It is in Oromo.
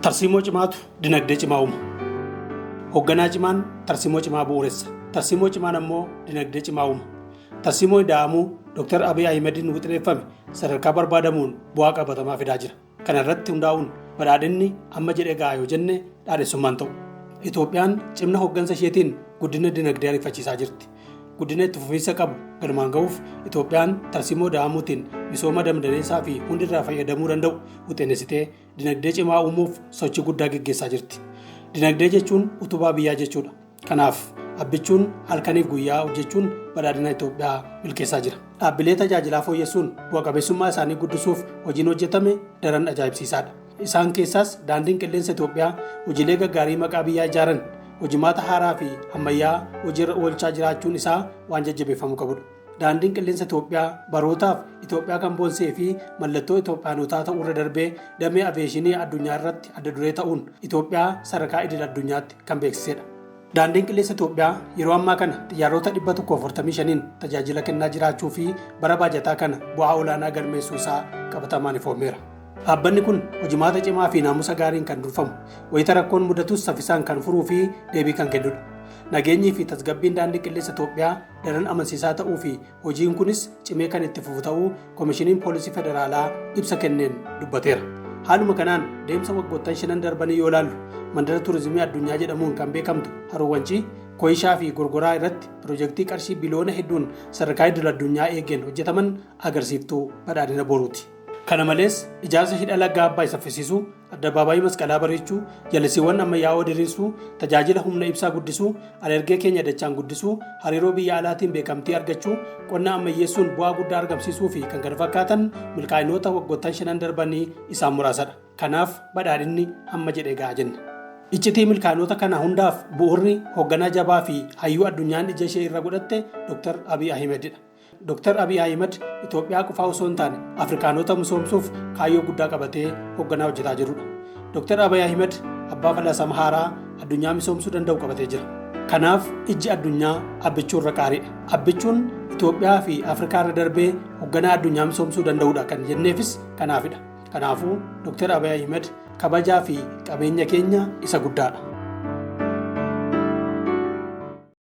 Tarsiimoo cimaatu dinagdee cimaa uuma. Hoogganaa cimaan tarsiimoo cimaa bu'uuressa. Tarsiimoo cimaan ammoo dinagdee cimaa uuma. Tarsiimoo ida'amuu Dr. Abiy Ahimadiin wixineeffame sadarkaa barbaadamuun bu'aa qabatamaa fidaa jira. Kana irratti hundaa'uun badhaadhinni amma jedhee ga'a yoo jenne dhaadhessummaan ta'u. Itoophiyaan cimna hooggansa isheetiin guddina dinagdee ariifachiisaa jirti. Guddina itti fufiinsa qabu galmaan ga'uuf Itoophiyaan tarsiimoo ida'amuutiin misooma damdaneessaa fi hundirraa fayyadamuu danda'u wixinessitee dinagdee cimaa uumuuf sochii guddaa gaggeessaa jirti. Dinagdee jechuun utubaa biyyaa jechuudha. Kanaaf abbichuun halkaniif guyyaa hojjechuun badhaadhina Itoophiyaa milkeessaa jira. Dhaabbilee tajaajilaa fooyyessuun bu'a qabeessummaa isaanii guddisuuf hojiin hojjetame daran ajaa'ibsiisaadha. Isaan keessaas daandiin qilleensa Itoophiyaa hojiilee gaggaarii maqaa biyyaa ijaaran hojimaata haaraa fi ammayyaa hojiirra oolchaa jiraachuun isaa waan jajjabeeffamuu qabudha. Daandiin qilleensa Itoophiyaa barootaaf Itoophiyaa kan boonsee fi mallattoo Itoophiyaanotaa ta'uurra darbee damee aviyeeshinii addunyaa irratti adda duree ta'uun Itoophiyaa sadarkaa idil addunyaatti kan beeksisedha. Daandiin qilleensa Itoophiyaa yeroo ammaa kana xiyyaarota 145n tajaajila kennaa jiraachuu fi bara baajataa kana bu'aa olaanaa galmeessuu isaa qabatamaan ifoomeera. Dhaabbanni kun hojimaata cimaa fi naamusa gaariin kan durfamu, wayita rakkoon mudatus saffisaan kan furuu fi deebii kan kennudha. Nageenyii fi tasgabbiin daandii qilleensa Itoophiyaa daran amansiisaa ta'uu fi hojiin kunis cimee kan itti fufu ta'uu Komishiniin Poolisii Federaalaa ibsa kenneen dubbateera. Haaluma kanaan deemsa waggoottan shanan darbanii yoo ilaallu mandara turizimii addunyaa jedhamuun kan beekamtu Haroo Wancii, Koyishaa fi Gorgoraa irratti pirojektii qarshii biliyoona hedduun sadarkaa idil addunyaa eegeen hojjetaman agarsiiftuu badhaadhina boruuti. Kana malees ijaarsa hidha laga Abbaay saffisiisuu, addabaabaayii masqalaa bareechuu, jallisiiwwan ammayyaa'oo diriirsuu, tajaajila humna ibsaa guddisuu, alergee keenya dachaan guddisuu, hariiroo biyya alaatiin beekamtii argachuu, qonna ammayyeessuun bu'aa guddaa argamsiisuu fi kan kana fakkaatan milkaa'inoota waggoottan shanan darbanii isaan muraasadha. Kanaaf badhaadhinni amma jedhee ga'a jenna. Iccitii milkaa'inoota kana hundaaf bu'uurri hoogganaa jabaa fi hayyuu addunyaan ija ishee irra godhatte Dr. Abiy Ahimedidha. Dr. Abiy Ahimad Itoophiyaa qofaa osoo hin taane Afrikaanota misoomsuuf kaayyoo guddaa qabatee hoogganaa hojjetaa jirudha. Dr. Abiy Ahimad abbaa falaasama haaraa addunyaa misoomsuu danda'u qabatee jira. Kanaaf ijji addunyaa abbichuu irra qaariidha. Abbichuun Itoophiyaa fi Afrikaa irra darbee hoogganaa addunyaa misoomsuu danda'udha kan jenneefis kanaafidha. Kanaafuu Dr. Abiy Ahimad kabajaa fi qabeenya keenya isa guddaadha.